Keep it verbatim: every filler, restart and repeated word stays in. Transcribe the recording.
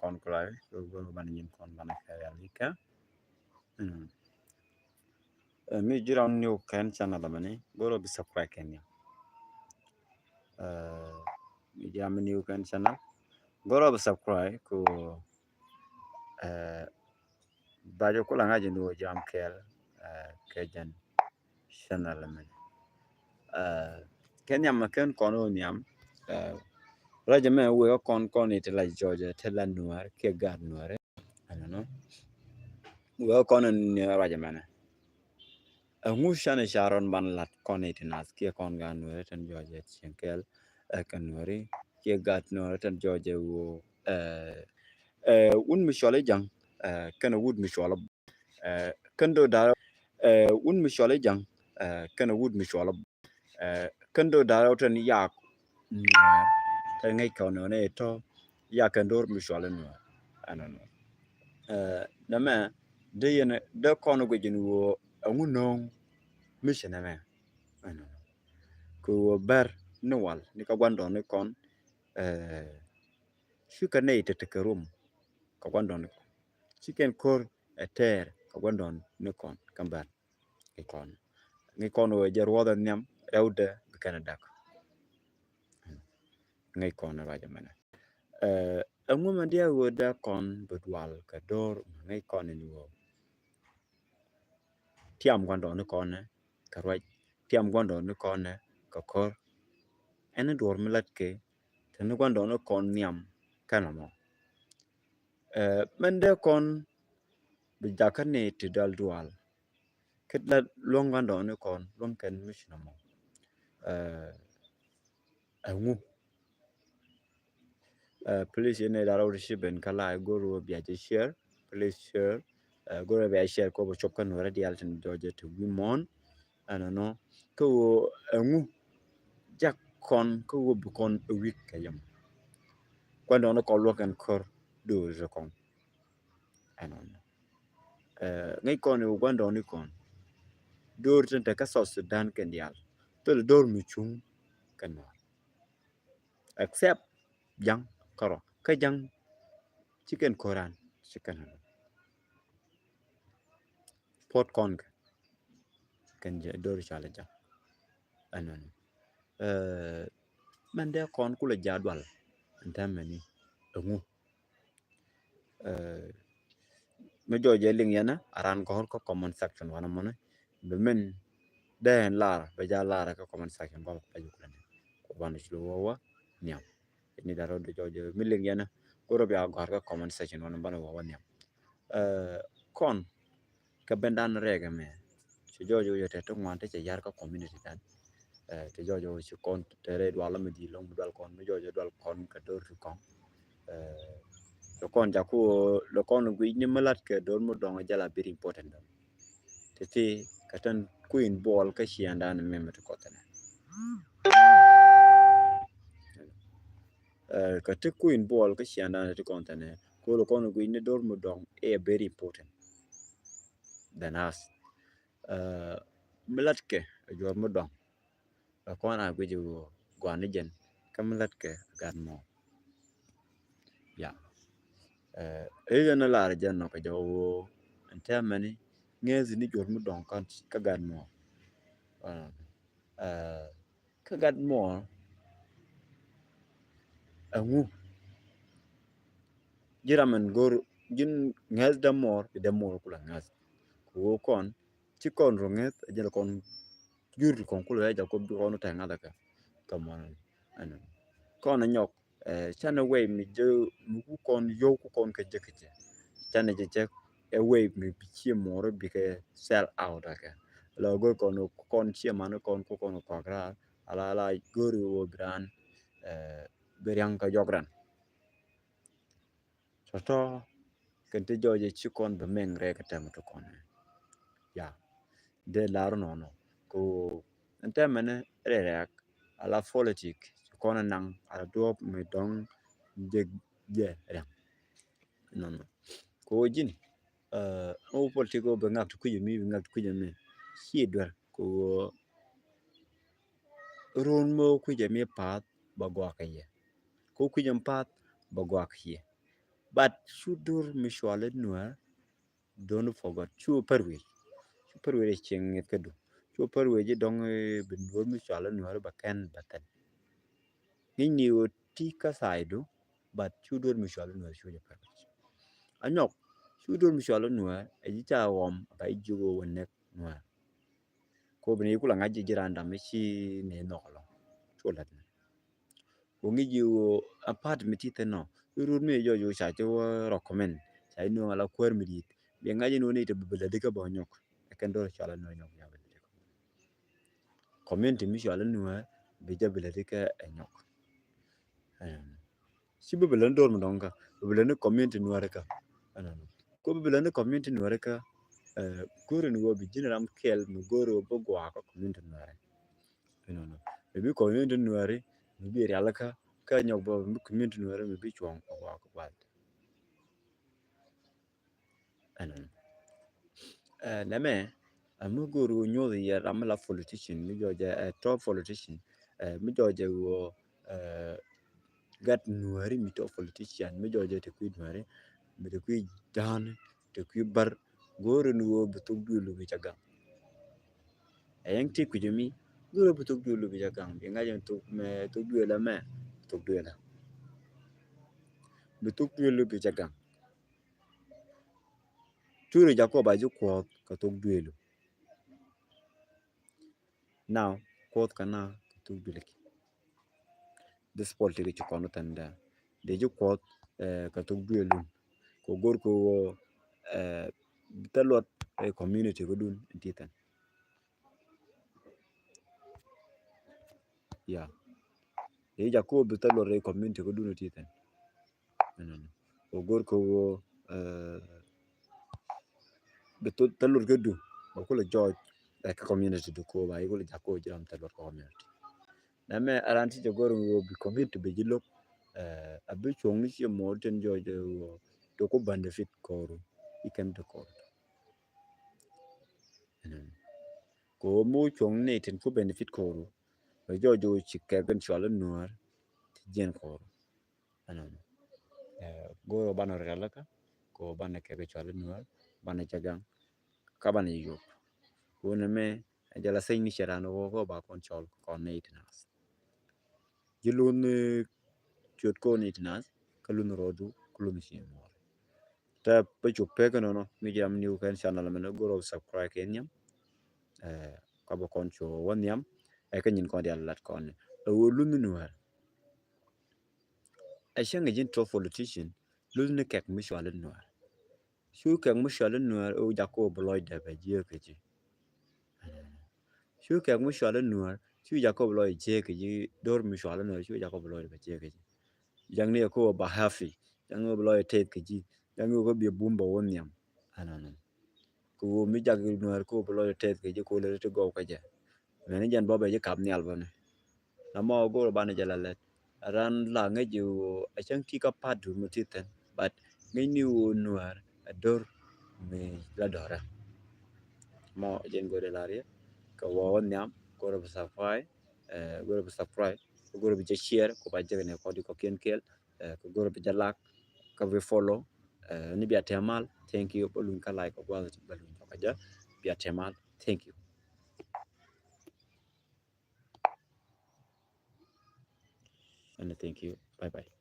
kɔn kulay kɛ go̱r banɛ nyin kɔn banɛ kɛ yalika. Mm. Eh, mi jiram new kɛn channel mɛni go̱r bi subscribe kɛn ya. Eh, mi jiram new kɛn channel go̱r bi subscribe ko, eh, bajo kula ŋaji ni wä jam kɛl, eh, kɛ jɛn channel mɛni. Eh, kɛ nhiam mɛ kɛn kɔn wä nhiam, eh, rajɛ mɛ wee kɔn kɔn iti la jɔjɛ ti la nuɛr kiɛ gat nuɛr. Ɛnɔnɔ. Wee kɔn ni rajɛ mɛnɛ. Ɛŋu canɛ ca rɔn ban lat kɔn iti nath kiɛ kɔn gat nuɛr tin jɔjɛ cieŋ kɛl, eh, kɛ nuɛri kiɛ gat nuɛr tin jɔjɛ woo, eh, eh, wut mi cuɔl ijaŋ, eh, kɛn wut mi cuɔl, eh, kɛn do dar, eh, wut mi cuɔl ijaŋ, eh, kɛn wut mi cuɔl, eh, kɛn do dar tɛn yak nuɛr tɛn ŋäc kɔn nɛ tɔ yak kɛn dor mi cuɔl nuɛr. Ɛnɔnɔ. Eh, nɛmɛ de yɛn de kɔn guic ni woo ɛŋu no̱o̱ŋ mi ci nɛmɛ. Ɛnɔnɔ. Kɛ woo bɛr ni wal ni ka guandɔni kɔn, eh, cikɛ nɛy tɛtɛ kɛ rum ka guandɔni kɔn. Cikɛn ko̱r ɛ tɛɛr ka guandɔni kɔn kɛ bɛr. Ŋäc kɔn. Ŋäc kɔn wee jɛ ruɔth ɛ nhiam rɛwdɛ bi kɛn ɛ dak. Ŋäc kɔn ruac ɛmɛnɛ. Eh, ɛŋu mɛ diɛ wee dee kɔn bi dual kɛ do̱r ŋäc kɔn in woo. Tiam guandɔni kɔn ɛ kɛ ruac, tiam guandɔni kɔn ɛ kɛ ko̱r. Ɛn duɔr mi lat kɛ teni guandɔni kɔn nhiam kɛn ɛmɔ. Eh, mɛn dee kɔn bi jakä ni ti dal dual. Kɛ la luɔ̱ŋ guandɔni kɔn luɔ̱ŋ kɛn mi ci nɔmɔ. Eh, ɛŋu. Eh, please, yɛn ɛ dar wä ti ci ben kä la go̱r wä bia jɛ share. Please share. Eh, go̱r wä bia share kɔ bɛ cop kä nuɔrɛ dial tin jɔjɛ ti wi̱i̱ muɔ̱ɔ̱n. Ɛnɔnɔ. Kä woo ɛŋu jak kɔn kä woo bi kɔn ɛ wi̱i̱k kɛ yɛm. Guandɔni kɔn luɔ̱ŋ kɛn ko̱r do̱r ti kɔn. Ɛnɔnɔ. Eh, ŋäc kɔn i̱ wä guandɔni kɔn. Do̱r tin te kä South Sudan kɛn dial. Thil do̱r mi cuŋ kɛn nuɔr. Except jaŋ kärɔ. Kä jaŋ cikɛn ko̱ran cikɛn. Puɔt kɔn kɛ. Kɛn jɛ do̱r cɔal jaŋ. Ɛnɔnɔ. Eh, mɛn dee kɔn kulɛ ja̱ dual. Ɛn tɛmɛni. Ɛŋu. Eh, mi jɔɔc jɛ liŋ yɛn a ran gɔ̱r kä comment section wanɛ mɔnɛ. Bi min dee ɛn lar bɛ ja̱ lar kä comment section gɔl kɛ jɛ kulɛ ni. Kɛ banɛ ci lo wä wä nhiam. Ni dar wä dee jɔɔc jɛ mi liŋ yɛn a go̱r bia gɔ̱r kä comment section wanɛ banɛ wä wä nhiam. Eh, kɔn kɛ ben dan rɛɛk ɛmɛ. Ci jɔɔc wä yɛ tɛ ti ŋuan ti cɛ yar kä community dan. Eh, ti jɔɔc wä ci kɔn tɛ rɛɛ dual mi di lɔŋ mi dual kɔn mi jɔɔc wä dual kɔn kɛ do̱r ti kɔn. Eh, lɛ kɔn jaku lɛ kɔn guic ni mi lat kɛ do̱r mi dɔŋ jɛ la very important dɔŋ. Ti ti kɛ tɛn kuin buɔl kä ciɛn dan mi mi ti kɔth ɛnɛ. Eh, kɛ ti kuin buɔl kä ciɛn dan ti kɔn tɛnɛ. Ko lɛ kɔn guic ni do̱r mi dɔŋ ɛ very important than us. Eh, mi lat kɛ a juɔr mi dɔŋ. Ɛ kɔn a guic woo guani jɛn kä mi lat kɛ gat mɔ. Ya. Eh, ɛ jɛn lar jɛn nɔ kɛ jɛ woo ɛn tɛmɛni ŋɛth ni juɔr mi dɔŋ kä gat mɔ. Eh, eh, kä gat mɔ. Ɛŋu. Ji̱ ram ɛn go̱r ji̱n ŋɛth dämuɔr bi dämuɔr kulɛ ŋɛth. Kɛ woo kɔn ci kɔn rɔ ŋɛth a jɛl kɔn jur kɔn kulɛ rɛc a kɔn bi kɔn tɛ ŋath a kɛ. Kɛ mɔn ɛn kɔn a nyɔk, eh, canɛ wei mi jɛ mi ku kɔn yow ku kɔn kɛ jɛ kɛ jɛ. Canɛ jɛ jɛ ɛ wei mi bi cie mɔr bi kɛ sell out a kɛ. La go̱r kɔn kɔn cie man kɔn ku kɔn kɔk raar ala ala go̱r woo bi ran, eh, bi riaŋ kɛ jɔk ran. Tɔtɔ kɛn ti jɔɔc ci kɔn bi meŋ rɛɛk tɛm ti kɔn. Ya. Dee lar nɔnɔ ko ɛn tɛmɛni rɛɛk ala politik ci kɔn naŋ ala duɔp mi dɔŋ jek jɛ rɛm. Nɔnɔ ko ji̱n, eh, ɔ politik ɔ bi ŋak ti kui̱c mi bi ŋak ti kui̱c mi ci duer ko run mi ɔ kui̱c mi path ba gɔak kɛ yɛ. Ko kui̱c mi path ba gɔak kɛ yɛ. But cu do̱r mi cɔal i̱ Nuäär, don't forget. Cu pär wec. Cu pär wec cieŋ ŋi̱th kädu. Cu pär wec i̱ dɔ̱ŋ, eh, bi do̱r mi cɔal i̱ Nuäär ba kɛn ba thɛn. Ŋi̱cni ɣöö ti kä side du, but cu do̱r mi cɔal i̱ Nuäär cu jɛ pär wec. Anyɔk, cu do̱r mi cɔal i̱ Nuäär, ɛ ji̱ ca ɣɔm, ba ji̱ jiök ɣöö wä näk Nuäär. Ko bi ni kula ŋa̱c ji̱ ji̱ raan dam mi ci ni nhɔk ɛlɔ̱ŋ. Cu lät ni. Ko ŋi̱c ji̱ ɣöö a part mi ti thi̱n nɔ. I̱ rut mi jɔɔc ɣöö ca ci wä recommend. Ca ji̱ nuɔ̱ŋ ala kuäär mi di̱i̱t. Bi ŋa̱c ji̱ nuɔ̱ŋ ni te bi bi lät ikä bä nyɔk. Ɛ kɛn do̱r cɔal i̱ Nuäär nyɔk, nyɔk bi lät ikä. Community mi cɔal i̱ Nuäär bi jɛ bi lät ikä ɛ nyɔk. Ɛn. Ci bi bi lät ni do̱r mi dɔ̱ŋ kä, bi bi lät ni community Nuäär kä. Ɛnɔnɔ. Ko bi bi lät ni community Nuäär kä, eh, go̱o̱ri ni ɣöö bi ji̱n ram kɛl mi go̱o̱ri ɣöö bi gua̱a̱ kä community Nuäär. Ɛnɔnɔ. Mi bi community Nuäär, mi bi rial kä, kä nyɔk bä mi community Nuäär mi bi cuɔ̱ŋ a gua̱a̱ kä gua̱a̱. Ɛnɔnɔ. Eh, nɛmɛ, eh, mi go̱o̱ri ɣöö nyuɔ̱th yɛ ram mi la politician, mi jɔɔcɛ, eh, top politician, eh, mi jɔɔcɛ ɣöö, eh, gat Nuääri mi top politician, mi jɔɔcɛ te kui̱ Nuääri, mi te kui̱ da̱a̱n, te kui̱ bär, go̱o̱ri ni ɣöö bi thok duëël lupi ca gaŋ. Ɛ yɛn ti kui̱c mi, go̱o̱ri bi thok duëël lupi ca gaŋ, bi ŋa̱c ɛn thok mɛ, thok duëël ɛmɛ, thok duëël ɛ. Bi thok duëël lupi ca gaŋ. Curi Jacob a ji̱ kuɔth kɛ thok duëëlu. Now, kuɔth kɛ na kɛ thok duëël ki. This politics ci kɔn than dɛ. Dee ji̱ kuɔth, eh, kɛ thok duëëlun. Kɛ go̱r kɛ ɣöö, eh, thil luɔt, eh, community kädun ti than. Yeah. Dee ji̱ Jacob bi thil luɔt, eh, community kädun ti than. Ɛnɔnɔ. Kɛ go̱r kɛ ɣöö, eh, bi thil luɔt kädu ba kulɛ jɔɔc, eh, kä community du ko ba kulɛ Jacob ji̱ ram thil luɔt kä community. Nɛmɛ a ran ti jɛ go̱r ɣöö bi community bi ji̱ lo̱k, eh, a bi cuɔ̱ŋni ci mɔ tin jɔɔc ɣöö to ku benefit kɔru. I̱ kɛn ti kɔru. Ɛnɔnɔ. Kɛ ɣöö mi wä cuɔ̱ŋni tin ku benefit kɔru. Bɛ jɔɔc ɣöö ci kɛk in cɔal i̱ Nuäär ti jiɛn kɔru. Ɛnɔnɔ. Eh, go̱o̱r ɣöö banɛ rialikä, kɛ ɣöö banɛ kɛk cɔal i̱ Nuäär, banɛ ca gaŋ, kä banɛ yop. Kɛ ɣöö nɛmɛ, ɛ jɛ la signature dan ɣöö kɛ ɣöö ba kɔn cɔl kɔn ni ti naath. Ji̱ luny, eh, ciöt kɔn ni ti naath, kä luny rɔɔdu, kä luny ci muɔɔr. Tɛ pä cop pek nɔnɔ, mi jam new kɛn channel mɛn, go̱o̱r ɣöö subscribe kɛ nhiam. Eh, kä bä kɔn cu wä nhiam, ɛ kä nyin kɔn dial lat kɔn ni. Ɛ ɣöö luny Nuäär. Ɛ cäŋ ji̱n top politician, luny ni kɛk mi cɔal i̱ Nuäär. Cu kɛk mi cɔal i̱ Nuäär, ɛ ɣöö Jacob bi lɔcdɛ bɛ jiääk kɛ ji̱. Cu kɛk mi cɔal i̱ Nuäär, cu Jacob bi lɔcdɛ jiääk kɛ ji̱, do̱r mi cɔal i̱ Nuäär, cu Jacob bi lɔcdɛ bɛ jiääk kɛ ji̱. Jaŋni ɛ kɛ ɣöö ba happy, jaŋni ɛ ɣöö bi lɔcdɛ tɛth kɛ ji̱, jaŋni ɛ ɣöö kɛ bi bum bɛ wä nhiam. Ɛnɔnɔ. Kɛ ɣöö mi jak Nuäär kɛ ɣöö bi lɔcdɛ tɛth kɛ ji̱ kɛ ɣöö lɛ ti gɔw kä jɛ. Mɛni jɛn bä bɛ ji̱ kap nhial bäni. Namɔ go̱o̱r banɛ jɛ la lɛt. Ran la ŋäc ji̱ ɣöö a cäŋ ti kä part du mi ti thi̱n. But ŋäcni ɣöö Nuäär a do̱r mi la do̱rɛ. Mɔ jɛn go̱o̱r la riɛ. Kɛ wä wä nhiam, go̱o̱r bi subscribe, eh, go̱o̱r bi subscribe, go̱o̱r bi jɛ share, kɛ ba jɛ kɛ nɛ kɔdi kɔkiɛn kɛɛl, eh, kɛ go̱o̱r bi jɛ like, kɛ bi follow, eh, ni bia tɛmal, thank you, bä luny kä like, kɛ gua̱th ti bä luny jɔkä jɛ, bia tɛmal, thank you. And thank you, bye bye.